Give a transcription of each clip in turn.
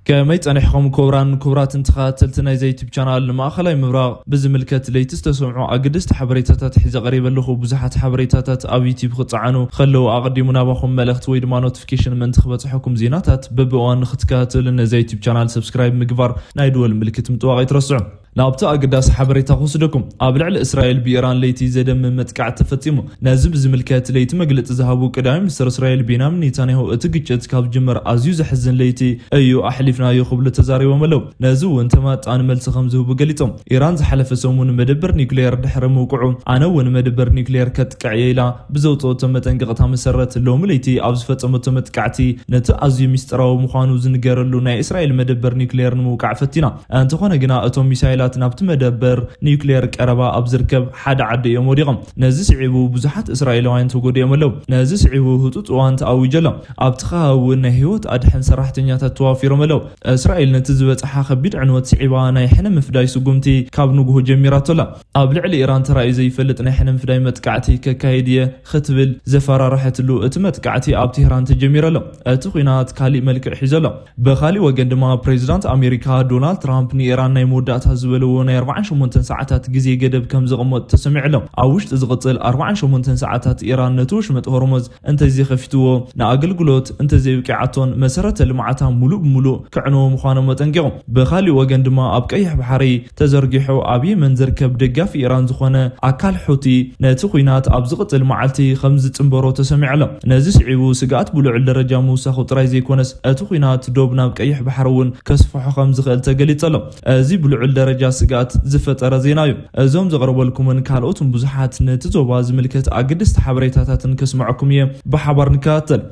ከመይ ጸኒሕኹም ክቡራን ክቡራትን ተኸታተልቲ ናይዛ ዩቲብ ቻናል? ንማእኸላይ ምብራቕ ብዝምልከት ለይቲ ዝተሰምዑ ኣገደስቲ ሓበሬታታት ሒዘ ቀሪበ ኣለኹ። ብዙሓት ሓበሬታታት ኣብ ዩቲብ ክጸዓኑ ከለዉ ኣቐዲሙ ናባኹም መልእኽቲ ወይ ድማ ኖቲፊኬሽን ምእንቲ ክበጽሐኩም ዜናታት በብእዋኑ ንክትከታተሉ ነዛ ዩቲብ ቻናል ሰብስክራይብ ምግባር ናይ ደወል ምልክት ምጥዋቕ ኣይትረስዑ። ናብቲ ኣገዳሲ ሓበሬታ ክወስደኩም። ኣብ ልዕሊ እስራኤል ብኢራን ለይቲ ዘደምም መጥቃዕቲ ተፈጺሙ። ነዚ ብዝምልከት ለይቲ መግለጺ ዝሃቡ ቀዳማይ ሚኒስትር እስራኤል ቤንያሚን ኔታንያሁ፣ እቲ ግጭት ካብ ዝጅመር ኣዝዩ ዘሕዝን ለይቲ እዩ ኣሕሊፍናዮ ክብሉ ተዛሪቦም ኣለዉ። ነዚ እውን ተመጣጣኒ መልሲ ከም ዝህቡ ገሊጾም። ኢራን ዝሓለፈ ሰሙን መደበር ኒውክሌር ድሕሪ ምውቅዑ፣ ኣነ እውን መደበር ኒውክሌር ከጥቅዕ እየ ኢላ ብዘውፅኦቶ መጠንቀቕታ መሰረት ሎሚ ለይቲ ኣብ ዝፈጸመቶ መጥቃዕቲ ነቲ ኣዝዩ ሚስጥራዊ ምዃኑ ዝንገረሉ ናይ እስራኤል መደበር ኒውክሌር ንምውቃዕ ፈቲና። እንተኾነ ግና እቶም ሚሳይላት ናብቲ መደበር ኒውክሌር ቀረባ ኣብ ዝርከብ ሓደ ዓዲ እዮም ወዲቖም። ነዚ ስዒቡ ብዙሓት እስራኤላውያን ተጎዲኦም ኣለዉ። ነዚ ስዒቡ ህጹጽ እዋን ተኣዊጁ ኣሎ። ኣብቲ ከባቢ እውን ናይ ህይወት ኣድሕን ሰራሕተኛታት ተዋፊሮም ኣለዉ። እስራኤል ነቲ ዝበጽሓ ከቢድ ዕንወት ስዒባ ናይ ሕነ ምፍዳይ ስጉምቲ ካብ ንግሆ ጀሚራቶ ኣላ። ኣብ ልዕሊ ኢራን ተራእዩ ዘይፈልጥ ናይ ሕነ ምፍዳይ መጥቃዕቲ ከካይድ እየ ክትብል ዘፈራረሐትሉ እቲ መጥቃዕቲ ኣብ ቴህራን ተጀሚሩ ኣሎ። እቲ ኲናት ካሊእ መልክዕ ሒዙ ኣሎ። ብኻሊእ ወገን ድማ ፕሬዚዳንት ኣሜሪካ ዶናልድ ትራምፕ ንኢራን ናይ መወዳእታ ዝበለዎ ናይ ኣርባዓን ሸሞንተን ሰዓታት ግዜ ገደብ ከም ዘቐመጡ ተሰሚዑ ኣሎ። ኣብ ውሽጢ ዝቕጽል ኣርባዓን ሸሞንተን ሰዓታት ኢራን ነቲ ወሽመጥ ሆርሙዝ እንተዘይከፊትዎ፣ ንኣገልግሎት እንተዘይብቂዓቶን መሰረተ ልምዓታ ሙሉእ ብሙሉእ ከዕንዎ ምዃኖም ኣጠንቂቖም። ብኻሊእ ወገን ድማ ኣብ ቀይሕ ባሕሪ ተዘርጊሑ ኣብ የመን ዝርከብ ደጋፊ ኢራን ዝኾነ ኣካል ሑቲ ነቲ ኲናት ኣብ ዝቕጽል መዓልቲ ከም ዝጽንበሮ ተሰሚዑ ኣሎ። ነዚ ስዒቡ ስግኣት ብልዑል ደረጃ ምውሳኹ ጥራይ ዘይኮነስ እቲ ኲናት ዶብ ናብ ቀይሕ ባሕሪ እውን ከስፍሖ ከም ዝኽእል ተገሊጹ ኣሎ። እዚ ብልዑል ደረጃ ስግኣት ዝፈጠረ ዜና እዩ። እዞም ዘቕርበልኩምን ካልኦትን ብዙሓት ነቲ ዞባ ዝምልከት ኣገደስቲ ሓበሬታታትን ከስምዐኩም እየ። ብሓባር ንከታተል።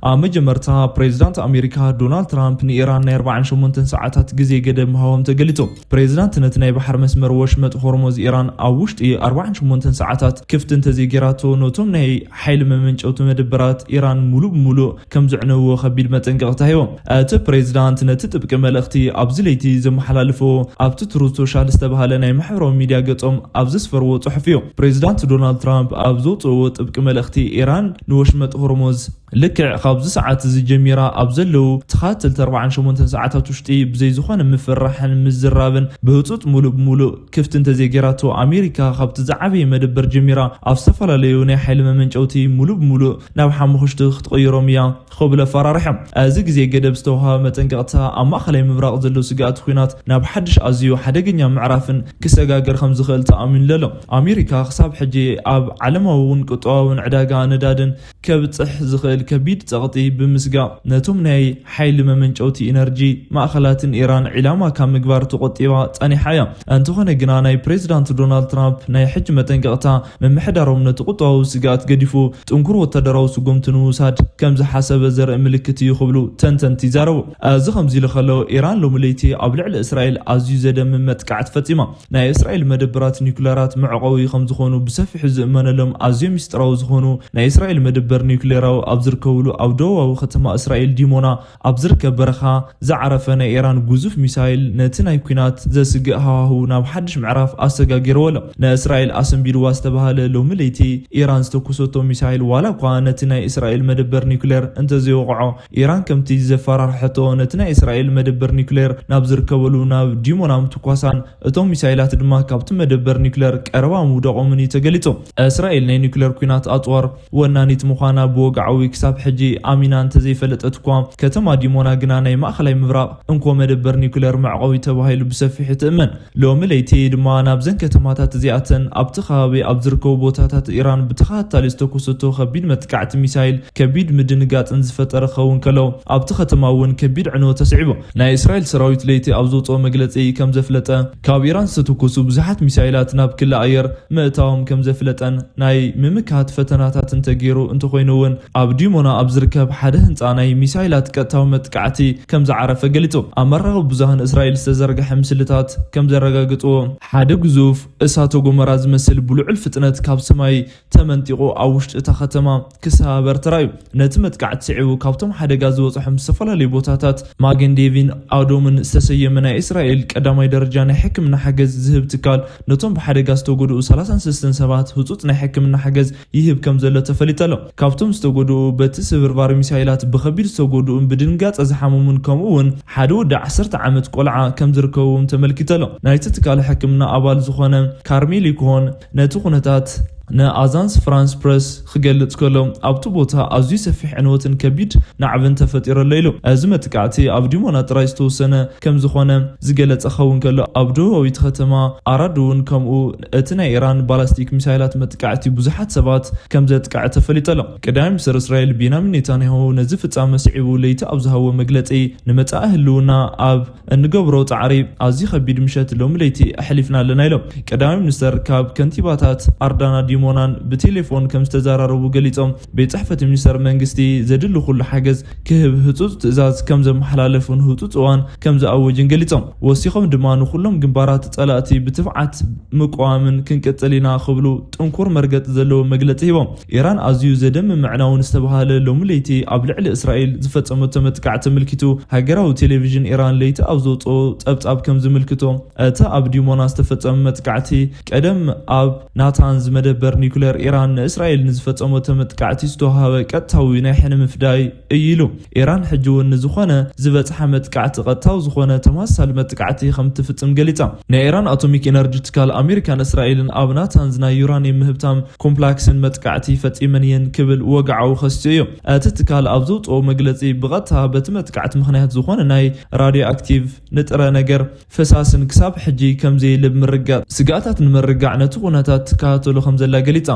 ኣብ መጀመርታ ፕሬዚዳንት ኣሜሪካ ዶናልድ ትራምፕ ንኢራን ናይ ኣርባዓን ሸሞንተን ሰዓታት ግዜ ገደብ ምሃቦም ተገሊጹ። ፕሬዚዳንት ነቲ ናይ ባሕር መስመር ወሽመጥ ሆርሙዝ ኢራን ኣብ ውሽጢ ኣርባዓን ሸሞንተን ሰዓታት ክፍቲ እንተዘይጌራቶ ነቶም ናይ ሓይሊ መመንጨውቲ መደበራት ኢራን ሙሉእ ብሙሉእ ከም ዝዕነውዎ ከቢድ መጠንቀቕታ ሂቦም። እቲ ፕሬዚዳንት ነቲ ጥብቂ መልእኽቲ ኣብዚ ለይቲ ዘመሓላልፎ ኣብቲ ትሩዝ ሶሻል ዝተባህለ ናይ ማሕበራዊ ሚድያ ገጾም ኣብ ዘስፈርዎ ጽሑፍ እዩ። ፕሬዚዳንት ዶናልድ ትራምፕ ኣብ ዘውፅእዎ ጥብቂ መልእኽቲ፣ ኢራን ንወሽመጥ ሆርሙዝ ልክዕ ካብዚ ሰዓት እዚ ጀሚራ ኣብ ዘለዉ ተኸታተልቲ ኣርባዓን ሸሞንተን ሰዓታት ውሽጢ ብዘይ ዝኾነ ምፍርራሕን ምዝራብን ብህፁፅ ሙሉእ ብሙሉእ ክፍቲ እንተዘይጌራቶ፣ ኣሜሪካ ካብቲ ዝዓበየ መደበር ጀሚራ ኣብ ዝተፈላለዩ ናይ ሓይሊ መመንጨውቲ ሙሉእ ብሙሉእ ናብ ሓሙኽሽቲ ክትቕይሮም እያ ክብሉ ኣፈራሪሖም። እዚ ግዜ ገደብ ዝተውሃበ መጠንቀቕታ ኣብ ማእኸላይ ምብራቕ ዘሎ ስግኣት ኲናት ናብ ሓድሽ ኣዝዩ ሓደገኛ ምዕራፍን ክሰጋገር ከም ዝኽእል ተኣሚኑሉ ኣሎ። ኣሜሪካ ክሳብ ሕጂ ኣብ ዓለማዊ እውን ቁጠባውን ዕዳጋ ነዳድን ከብጽሕ ዝኽእል ከቢድ ጸቕጢ ብምስጋእ፣ ነቶም ናይ ሓይሊ መመንጨውቲ ኢነርጂ ማእኸላትን ኢራን ዒላማ ካብ ምግባር ተቖጢባ ጸኒሓ እያ። እንተኾነ ግና፣ ናይ ፕሬዚዳንት ዶናልድ ትራምፕ ናይ ሕጂ መጠንቀቕታ፣ ምምሕዳሮም ነቲ ቁጠባዊ ስግኣት ገዲፉ፣ ጥንኩር ወታደራዊ ስጉምቲ ንምውሳድ ከም ዝሓሰበ ዘርኢ ምልክት እዩ ክብሉ ተንተንቲ ይዛረቡ። እዚ ከምዚ ኢሉ ከሎ፣ ኢራን ሎሚ ለይቲ ኣብ ልዕሊ እስራኤል ኣዝዩ ዘደምም መጥቃዕቲ ፈጺማ። ናይ እስራኤል መደበራት ኒውክለራት መዕቆቢ ከም ዝኾኑ ብሰፊሑ ዝእመነሎም ኣዝዮም ሚስጥራዊ ዝኾኑ ናይ እስራኤል መደበር ኒውክሌራዊ ኣብ ዝርከብሉ ኣብ ደቡባዊ ከተማ እስራኤል ዲሞና ኣብ ዝርከብ በረኻ ዝዓረፈ ናይ ኢራን ግዙፍ ሚሳይል ነቲ ናይ ኲናት ዘስግእ ሃዋህው ናብ ሓድሽ ምዕራፍ ኣሰጋጊርዎ ኣሎ። ንእስራኤል ኣሰንቢድዋ ዝተባህለ ሎሚ ለይቲ ኢራን ዝተኮሰቶ ሚሳይል ዋላ እኳ ነቲ ናይ እስራኤል መደበር ኒውክሌር እንተዘይወቕዖ፣ ኢራን ከምቲ ዘፈራርሐቶ ነቲ ናይ እስራኤል መደበር ኒውክሌር ናብ ዝርከበሉ ናብ ዲሞና ምትኳሳን እቶም ሚሳይላት ድማ ካብቲ መደበር ኒውክሌር ቀረባ ምውደቖምን እዩ ተገሊጹ። እስራኤል ናይ ኒውክሌር ኲናት ኣጽዋር ወናኒት ምዃና ብወግዓዊ ክሳብ ሕጂ ኣሚና እንተዘይፈለጠት እኳ፣ ከተማ ዲሞና ግና ናይ ማእኸላይ ምብራቕ እንኮ መደበር ኒውክሌር መዕቆቢ ተባሂሉ ብሰፊሑ ትእመን። ሎሚ ለይቲ ድማ ናብዘን ከተማታት እዚኣተን ኣብቲ ከባቢ ኣብ ዝርከቡ ቦታታት ኢራን ብተኸታታሊ ዝተኮሰቶ ከቢድ መጥቃዕቲ ሚሳይል ከቢድ ምድንጋጽን ዝፈጠረ ክኸውን ከሎ፣ ኣብቲ ከተማ እውን ከቢድ ዕንወት ተስዒቡ። ናይ እስራኤል ሰራዊት ለይቲ ኣብ ዘውፅኦ መግለፂ ከም ዘፍለጠ፣ ካብ ኢራን ዝተተኮሱ ብዙሓት ሚሳይላት ናብ ክሊ ኣየር ምእታዎም ከም ዘፍለጠን ናይ ምምካት ፈተናታት እንተገይሩ እንተኾይኑ እውን፣ ኣብ ዲሞና ኣብ ዝርከብ ሓደ ህንፃ ናይ ሚሳይላት ቀጥታዊ መጥቃዕቲ ከም ዝዓረፈ ገሊጹ። ኣብ መራኸቢ ብዙሃን እስራኤል ዝተዘርግሐ ምስልታት ከም ዘረጋግጽዎ፣ ሓደ ግዙፍ እሳተ ጎመራ ዝመስል ብልዑል ፍጥነት ካብ ሰማይ ተመንጢቑ ኣብ ውሽጢ እታ ከተማ ክሰባበር ተራእዩ። ነቲ መጥቃዕቲ ስዒቡ ካብቶም ሓደጋ ዝበፅሖም ዝተፈላለዩ ቦታታት ማገን ዴቪን ኣዶምን ዝተሰየመ ናይ እስራኤል ቀዳማይ ደረጃ ናይ ሕክምና ሓገዝ ዝህብ ትካል ነቶም ብሓደጋ ዝተጎድኡ ሰላሳን ሰለስተን ሰባት ህፁፅ ናይ ሕክምና ሓገዝ ይህብ ከም ዘሎ ተፈሊጡ ኣሎ። ካብቶም ዝተጎድኡ በቲ ስብርባር ሚሳይላት ብኸቢድ ዝተጎድኡን ብድንጋፀ ዝሓመሙን ከምኡ እውን ሓደ ወዲ ዓሰርተ ዓመት ቆልዓ ከም ዝርከብዎም ተመልኪቱ ኣሎ። ናይቲ ትካል ሕክምና ኣባል ዝኾነ ካርሜሊ ኮሆን ነቲ ኩነታት ንኣዛንስ ፍራንስ ፕረስ ክገልጽ ከሎ ኣብቲ ቦታ ኣዝዩ ሰፊሕ ዕንወትን ከቢድ ናዕብን ተፈጢሩ ኣሎ ኢሉ። እዚ መጥቃዕቲ ኣብ ዲሞና ጥራይ ዝተወሰነ ከም ዝኾነ ዝገለጸ ክኸውን ከሎ ኣብ ደቡባዊት ከተማ ኣራድ እውን ከምኡ እቲ ናይ ኢራን ባላስቲክ ሚሳይላት መጥቃዕቲ ብዙሓት ሰባት ከም ዘጥቃዐ ተፈሊጡ ኣሎ። ቀዳማይ ሚኒስትር እስራኤል ቤንያሚን ኔታንያሁ ነዚ ፍጻመ ስዒቡ ለይቲ ኣብ ዝሃቦ መግለጺ ንመጻኢ ህልውና ኣብ እንገብሮ ጻዕሪ ኣዝዩ ከቢድ ምሸት ሎሚ ለይቲ ኣሕሊፍና ኣለና ኢሎም። ቀዳማይ ሚኒስተር ካብ ከንቲባታት ኣርዳና ዲሞናን ብቴሌፎን ከም ዝተዘራረቡ ገሊጾም፣ ቤት ጽሕፈት ሚኒስተር መንግስቲ ዘድሊ ኩሉ ሓገዝ ክህብ ህጹጽ ትእዛዝ ከም ዘመሓላለፉን ህጹጽ እዋን ከም ዝኣወጅን ገሊጾም። ወሲኾም ድማ ንኹሎም ግንባራት ጸላእቲ ብትብዓት ምቅዋምን ክንቅጽል ኢና ክብሉ ጥንኩር መርገጽ ዘለዎ መግለጺ ሂቦም። ኢራን ኣዝዩ ዘደምም ምዕናውን ዝተባሃለ ሎሚ ለይቲ ኣብ ልዕሊ እስራኤል ዝፈጸመቶ መጥቃዕቲ ተመልኪቱ ሃገራዊ ቴሌቪዥን ኢራን ለይቲ ኣብ ዘውፅኦ ጸብጻብ ከም ዝምልክቶ እቲ ኣብ ዲሞና ዝተፈጸመ መጥቃዕቲ ቀደም ኣብ ናታንዝ መደበር ኒውክሌር ኢራን ንእስራኤል ንዝፈጸመቶ መጥቃዕቲ ዝተዋሃበ ቀጥታዊ ናይ ሕነ ምፍዳይ እዩ ኢሉ። ኢራን ሕጂ እውን ንዝኾነ ዝበጽሓ መጥቃዕቲ ቀጥታዊ ዝኾነ ተመሳሳሊ መጥቃዕቲ ከም ትፍጽም ገሊጻ። ናይ ኢራን ኣቶሚክ ኤነርጂ ትካል ኣሜሪካን እስራኤልን ኣብ ናታንዝ ናይ ዩራኒየም ምህብታም ኮምፕላክስን መጥቃዕቲ ፈጺመን እየን ክብል ወግዓዊ ከሲሱ እዩ። እቲ ትካል ኣብ ዘውፅኦ መግለጺ ብቐጥታ በቲ መጥቃዕቲ ምኽንያት ዝኾነ ናይ ራድዮ ኣክቲቭ ንጥረ ነገር ፈሳስን ክሳብ ሕጂ ከም ዘየለ ብምርጋጥ ስግኣታት ንምርጋዕ ነቲ ኩነታት ትከታተሎ ከም ዘላ ገሊጻ።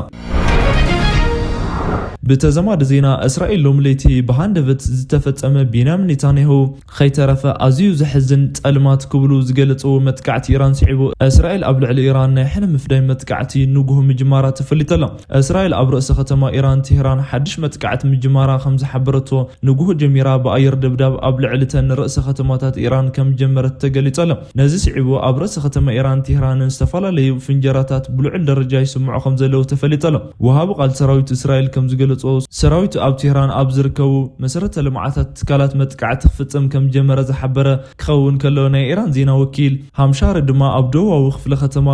ብተዘማዲ ዜና እስራኤል ሎም ለይቲ ብሃንደበት ዝተፈጸመ ቤንያሚን ኔታንያሁ ከይተረፈ ኣዝዩ ዘሕዝን ጸልማት ክብሉ ዝገለጽዎ መጥቃዕቲ ኢራን ስዒቡ እስራኤል ኣብ ልዕሊ ኢራን ናይ ሕነ ምፍዳይ መጥቃዕቲ ንጉሆ ምጅማራ ተፈሊጡ ኣሎ። እስራኤል ኣብ ርእሰ ከተማ ኢራን ቴህራን ሓድሽ መጥቃዕቲ ምጅማራ ከም ዝሓበረቶ ንጉሆ ጀሚራ ብኣየር ደብዳብ ኣብ ልዕሊ ተን ርእሰ ከተማታት ኢራን ከም ጀመረት ተገሊጹ ኣሎ። ነዚ ስዒቡ ኣብ ርእሰ ከተማ ኢራን ቴህራንን ዝተፈላለዩ ፍንጀራታት ብልዑል ደረጃ ይስምዑ ከም ዘለዉ ተፈሊጡ ኣሎ። ወሃቢ ቃል ሰራዊት እስራኤል ከም ዝገለጾ ሰራዊት ኣብ ቴህራን ኣብ ዝርከቡ መሰረተ ልምዓታት ትካላት መጥቃዕቲ ክፍጽም ከም ጀመረ ዝሓበረ ክኸውን ከሎ ናይ ኢራን ዜና ወኪል ሃምሻሪ ድማ ኣብ ደቡባዊ ክፍለ ከተማ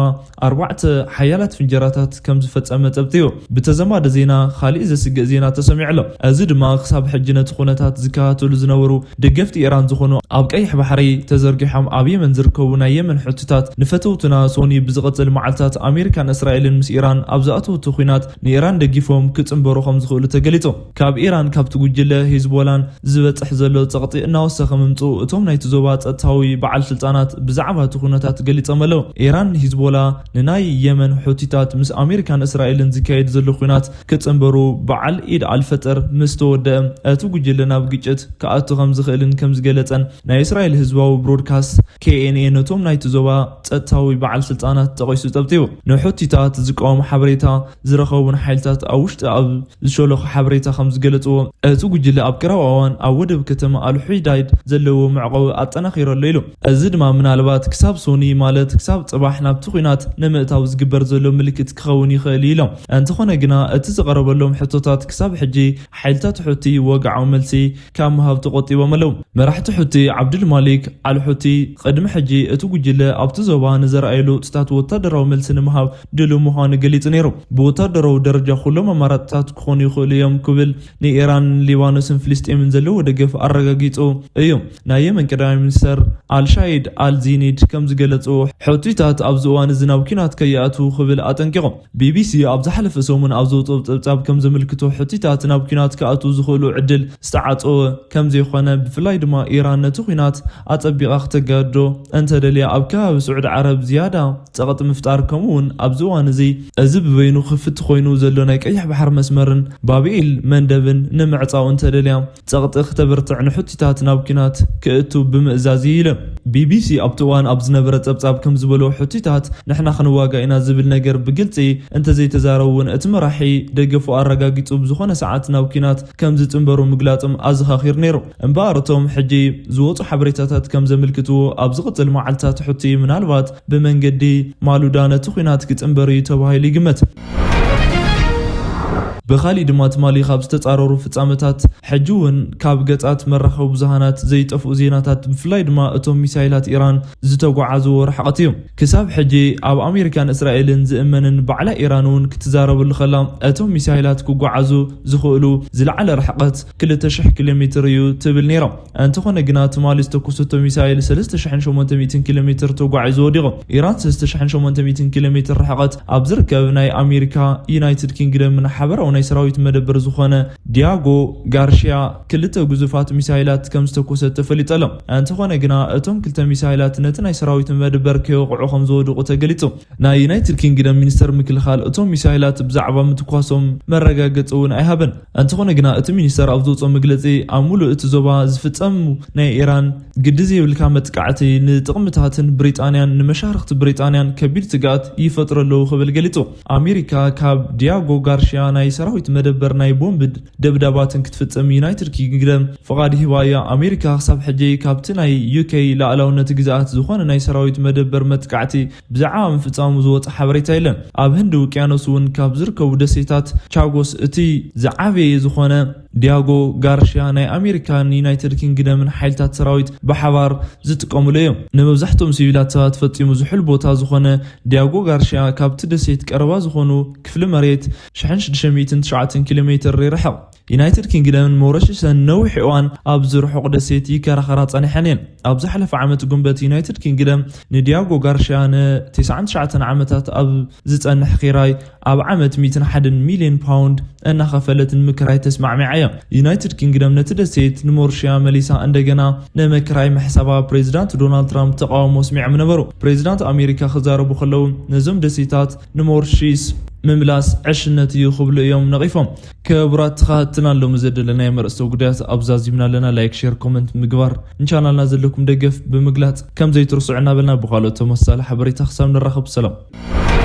ኣርባዕተ ሓያላት ፍንጀራታት ከም ዝፈጸመ ጸብጺቡ። ብተዘማዲ ዜና ካሊእ ዘስግእ ዜና ተሰሚዑ ኣሎ። እዚ ድማ ክሳብ ሕጂ ነቲ ኩነታት ዝከታተሉ ዝነበሩ ደገፍቲ ኢራን ዝኾኑ ኣብ ቀይሕ ባሕሪ ተዘርጊሖም ኣብ የመን ዝርከቡ ናይ የመን ሕቱታት ንፈተውትና ሶኒ ብዝቕጽል መዓልታት ኣሜሪካን እስራኤልን ምስ ኢራን ኣብ ዝኣተውቲ ኲናት ንኢራን ደጊፎም ክጽንበሩ ከም ዝኽእሉ ተገሊጹ። ካብ ኢራን ካብቲ ጉጅለ ሂዝቦላን ዝበጽሕ ዘሎ ጸቕጢ እናወሰኸ ምምጽኡ እቶም ናይቲ ዞባ ጸጥታዊ በዓል ስልጣናት ብዛዕባ እቲ ኩነታት ገሊጾም ኣለዉ። ኢራን ንሂዝቦላ ንናይ የመን ሑቲታት ምስ ኣሜሪካን እስራኤልን ዝካየድ ዘሎ ኲናት ክጽንበሩ በዓል ኢድ ኣልፈጥር ምስ ተወደአ እቲ ጉጅለ ናብ ግጭት ክኣቱ ከም ዝኽእልን ከም ዝገለጸን ናይ እስራኤል ህዝባዊ ብሮድካስት ኬ ኤን ኤ ነቶም ናይቲ ዞባ ጸጥታዊ በዓል ስልጣናት ጠቒሱ ጸብጺቡ። ንሑቲታት ዝቃወም ሓበሬታ ዝረኸቡን ሓይልታት ኣብ ውሽጢ ኣብ ዝሸለኹ ሓበሬታ ከም ዝገለጽዎ እቲ ጉጅለ ኣብ ቀረባ እዋን ኣብ ወደብ ከተማ ኣልሑዳይድ ዘለዎ መዕቆቢ ኣጠናኺሩ ኣሎ ኢሉ። እዚ ድማ ምናልባት ክሳብ ሶኒ ማለት ክሳብ ጽባሕ ናብቲ ኲናት ንምእታው ዝግበር ዘሎ ምልክት ክኸውን ይኽእል እዩ ኢሎም። እንተኾነ ግና እቲ ዝቐረበሎም ሕቶታት ክሳብ ሕጂ ሓይልታት ሑቲ ወግዓዊ መልሲ ካብ ምሃብ ተቖጢቦም ኣለዉ። መራሕቲ ሑቲ ዓብዱል ማሊክ ኣል ሑቲ ቅድሚ ሕጂ እቲ ጉጅለ ኣብቲ ዞባ ንዘርኣየ ለውጥታት ወታደራዊ መልሲ ንምሃብ ድሉው ምዃኑ ገሊጹ ነይሩ። ብወታደራዊ ደረጃ ኩሎም ኣማራጽታት ክኾኑ ይኽእሉ እዮም ክብል ንኢራን፣ ሊባኖስን ፍልስጤምን ዘለዎ ደገፍ ኣረጋጊጹ እዩ። ናይ የመን ቀዳማይ ሚኒስተር ኣልሻይድ ኣልዚኒድ ከም ዝገለጹ ሑቲታት ኣብዚ እዋን እዚ ናብ ኲናት ከይኣትዉ ክብል ኣጠንቂቖም። ቢ ቢ ሲ ኣብ ዝሓለፈ ሰሙን ኣብ ዘውጽኦ ጸብጻብ ከም ዘመልክቶ ሑቲታት ናብ ኲናት ክኣትዉ ዝኽእሉ ዕድል ዝተዓጸወ ከም ዘይኾነ ብፍላይ ድማ ኢራን ነቲ ኲናት ኣጸቢቓ ክተጋድዶ እንተደልያ ኣብ ከባቢ ስዑዲ ዓረብ ዝያዳ ጸቕጢ ምፍጣር ከምኡ እውን ኣብዚ እዋን እዚ እዚ ብበይኑ ክፍቲ ኮይኑ ዘሎ ናይ ቀይሕ ባሕሪ መስመርን ባብኤል መንደብን ንምዕጻው እንተደልያ ጸቕጢ ክተበርትዕ ንሑቲታት ናብ ኲናት ክእቱ ብምእዛዝ እዩ ኢለ። ቢ ቢ ሲ ኣብቲ እዋን ኣብ ዝነበረ ጸብጻብ ከም ዝበሎ ሑቲታት ንሕና ክንዋጋ ኢና ዝብል ነገር ብግልጺ እንተዘይተዛረቡ እውን እቲ መራሒ ደገፉ ኣረጋጊጹ ብዝኾነ ሰዓት ናብ ኲናት ከም ዝጽንበሩ ምግላጾም ኣዘኻኺሩ ነይሩ። እምበኣር እቶም ሕጂ ዝወጹ ሓበሬታታት ከም ዘመልክትዎ ኣብ ዝቕጽል መዓልታት ሑቲ ምናልባት ብመንገዲ ማሉዳ ነቲ ኲናት ክጽንበር እዩ ተባሂሉ ይግመት። ብኻሊእ ድማ ትማሊ ካብ ዝተጻረሩ ፍጻመታት ሕጂ እውን ካብ ገጻት መራኸቢ ብዙሃናት ዘይጠፍኡ ዜናታት፣ ብፍላይ ድማ እቶም ሚሳይላት ኢራን ዝተጓዓዝዎ ርሕቀት እዩ። ክሳብ ሕጂ ኣብ ኣሜሪካን እስራኤልን ዝእመንን ባዕላ ኢራን እውን ክትዛረበሉ ከላ፣ እቶም ሚሳይላት ክጓዓዙ ዝኽእሉ ዝለዓለ ርሕቀት ክልተ ሽሕ ኪሎ ሜትር እዩ ትብል ነይራ። እንተኾነ ግና ትማሊ ዝተኮሰቶ ሚሳይል ሰለስተ ሽሕን ሸሞንተ ሚእትን ኪሎ ሜትር ተጓዒዙ ወዲቑ። ኢራን ሰለስተ ሽሕን ሸሞንተ ሚእትን ኪሎ ሜትር ርሕቀት ኣብ ዝርከብ ናይ ኣሜሪካ፣ ዩናይትድ ኪንግደምን ሓበራዊ ናይ ሰራዊት መደበር ዝኾነ ዲያጎ ጋርሺያ ክልተ ግዙፋት ሚሳይላት ከም ዝተኮሰት ተፈሊጡ ኣሎ። እንተኾነ ግና እቶም ክልተ ሚሳይላት ነቲ ናይ ሰራዊት መደበር ከይወቕዑ ከም ዝወደቑ ተገሊጹ። ናይ ዩናይትድ ኪንግደም ሚኒስተር ምክልኻል እቶም ሚሳይላት ብዛዕባ ምትኳሶም መረጋገጺ እውን ኣይሃበን። እንተኾነ ግና እቲ ሚኒስተር ኣብ ዘውፅኦ መግለጺ ኣብ ሙሉእ እቲ ዞባ ዝፍጸሙ ናይ ኢራን ግዲ ዘይብልካ መጥቃዕቲ ንጥቕምታትን ብሪጣንያን ንመሻርኽቲ ብሪጣንያን ከቢድ ስግኣት ይፈጥሩ ኣለዉ ክብል ገሊጹ። ኣሜሪካ ካብ ዲያጎ ጋርሺያ ናይ ሰራዊት መደበር ናይ ቦምብ ደብዳባትን ክትፍጽም ዩናይትድ ኪንግደም ፍቓድ ሂባ እያ። ኣሜሪካ ክሳብ ሕጂ ካብቲ ናይ ዩኬ ላዕላውነት ግዝኣት ዝኾነ ናይ ሰራዊት መደበር መጥቃዕቲ ብዛዕባ ምፍጻሙ ዝወጸ ሓበሬታ የለን። ኣብ ህንዲ ውቅያኖስ እውን ካብ ዝርከቡ ደሴታት ቻጎስ እቲ ዝዓበየ ዝኾነ ዲያጎ ጋርሺያ ናይ ኣሜሪካን ዩናይትድ ኪንግደምን ሓይልታት ሰራዊት ብሓባር ዝጥቀምሉ እዮም። ንመብዛሕትኦም ሲቪላት ሰባት ፈጺሙ ዝሑል ቦታ ዝኾነ ዲያጎ ጋርሺያ ካብቲ ደሴት ቀረባ ዝኾኑ ክፍሊ መሬት ሽሕን ሽዱሽተ ሚእትን ትሽዓተን ኪሎ ሜትር ይርሕቕ። ዩናይትድ ኪንግደምን ሞሪሸስን ነዊሕ እዋን ኣብዚ ርሑቕ ደሴት ይከራኸራ ጸኒሐን እየን። ኣብ ዝሓለፈ ዓመት ጉንበት ዩናይትድ ኪንግደም ንዲያጎ ጋርሺያ ን ትስዓን ትሽዓተን ዓመታት ኣብ ዝጸንሕ ኪራይ ኣብ ዓመት ሚእትን ሓደን ሚልዮን ፓውንድ እናኸፈለት ንምክራይ ተስማዕሚዓ እያ። ዩናይትድ ኪንግደም ነቲ ደሴት ንሞሪሽያ መሊሳ እንደገና ንምክራይ ምሕሳባ ፕሬዚዳንት ዶናልድ ትራምፕ ተቃውሞ ኣስሚዖም ነበሩ። ፕሬዚዳንት ኣሜሪካ ክዛረቡ ከለዉ ነዞም ደሴታት ንሞሪሽስ ምምላስ ዕሽነት እዩ ክብሉ እዮም ነቒፎም። ክቡራት ተኸታተልትና ሎሚ ዘደለናዮም ኣርእስተ ጉዳያት ኣብዛ ዚምና ኣለና። ላይክ፣ ሼር፣ ኮመንት ምግባር ንቻናልና ዘለኩም ደገፍ ብምግላጽ ከም ዘይትርስዑ እናበልና ብኻልኦት ተመሳሳሊ ሓበሬታ ክሳብ ንራኸብ ሰላም።